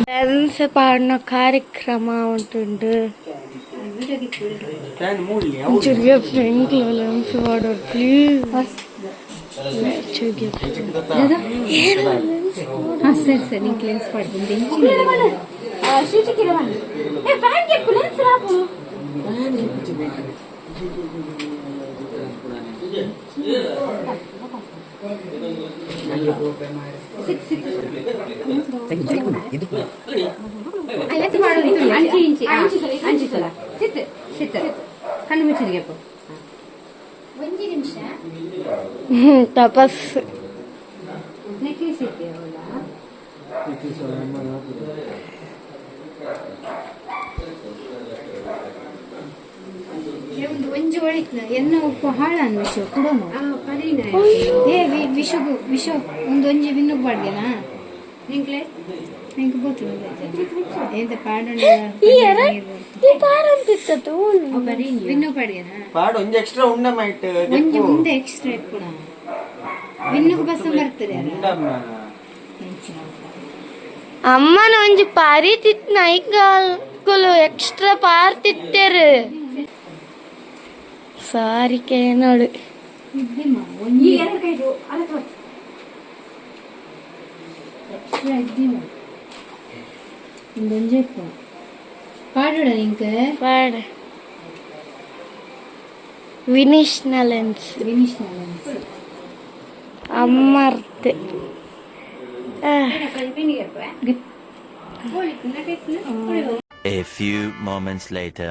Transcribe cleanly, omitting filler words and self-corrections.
Dance ಪಾಡುನ ಕಾರ್ಯಕ್ರಮ ಉಂಟುಂಡು. Lens ಪಾಡೋಡು please. ಸರಿ ಸರಿ, ನಿಂಗೆ ಲೆನ್ಸ್ ಪಾಡ್ದು. ಫ್ಯಾನ್ ಕೆಪ್ಪು ಲೆನ್ಸ್ ರಾಪು. ಲೆನ್ಸ್ ಮಾಡೋದು ಅಂಚಿ ಇಂಚಿ ಅಂಚಿ ಸಲ ಸಿತ್ ಸಿತ್ ಕಣ್ಣು ಮುಚ್ಚಿದ ಕೆಪ್ಪು. ಒಂಜಿ ನಿಮಿಷ. ತಪಸ್. ನೆಕ್ಲೆಸ್ ಇತ್ತೆವಲ್ಲ. ಒಂದು ಒಂಜಿ ಒಳಿತ್ನ ಎನ್ನ ಉಪ್ಪು ಹಾಳಾನ್ ವಿಷ ಕುಡೋನು. ಪರಿನ. ಏ ವಿಷಗು ವಿಷ ಒಂದು ಒಂಜಿ ವಿನ್ನುಗ್ ಬಾಡ್ಗೆನಾ? ನಿಂಕ್ಲೆ. ಎಂಕ್ ಗೊತ್ತು ಎಂತ ಪಾಡೋಣ. ಈ ಪಾರಂತಿತ್ತು. ವಿನ್ನು ಪಾಡ್ಗೆನಾ? ಪಾಡು ಒಂಜಿ ಎಕ್ಸ್ಟ್ರಾ ಉಂಡ ಮೈಟ್. ಒಂಜಿ ಮುಂದೆ ಎಕ್ಸ್ಟ್ರಾ ಇಪ್ಪುಣ ವಿನ್ನುಗ್ ಬಸ್ಸ ಬರ್ತದೆ. ಅಮ್ಮನ ಒಂಜಿ ಪಾರಿತಿತ್ ನೈಕಾಲ್ಕುಲು ಎಕ್ಸ್ಟ್ರಾ ಪಾರ್ತಿತ್ತೇರು ಸಾರಿ ಕೇನೋಡು. ಒಂಜಿ ಈ ಎರಡು ಕೈದು ಅಲ್ಲ ತೋರ್ಸು. ಎಕ್ಸ್ಟ್ರಾ ಇದ್ದಿಮ ಒಂದೊಂಜಿ ಇಪ್ಪುಣ ಪಾಡೋಡ ನಿಂಕ್. ಪಾಡ ವಿನಿಶ್ನ ಲೆನ್ಸ್. ವಿನಿಶ್ ಲೆನ್ಸ್. ಅಮ್ಮರ್ತೆ. ಬೆನ್ನಿಗೆ ಕೆಪ್ಪು. A few moments later.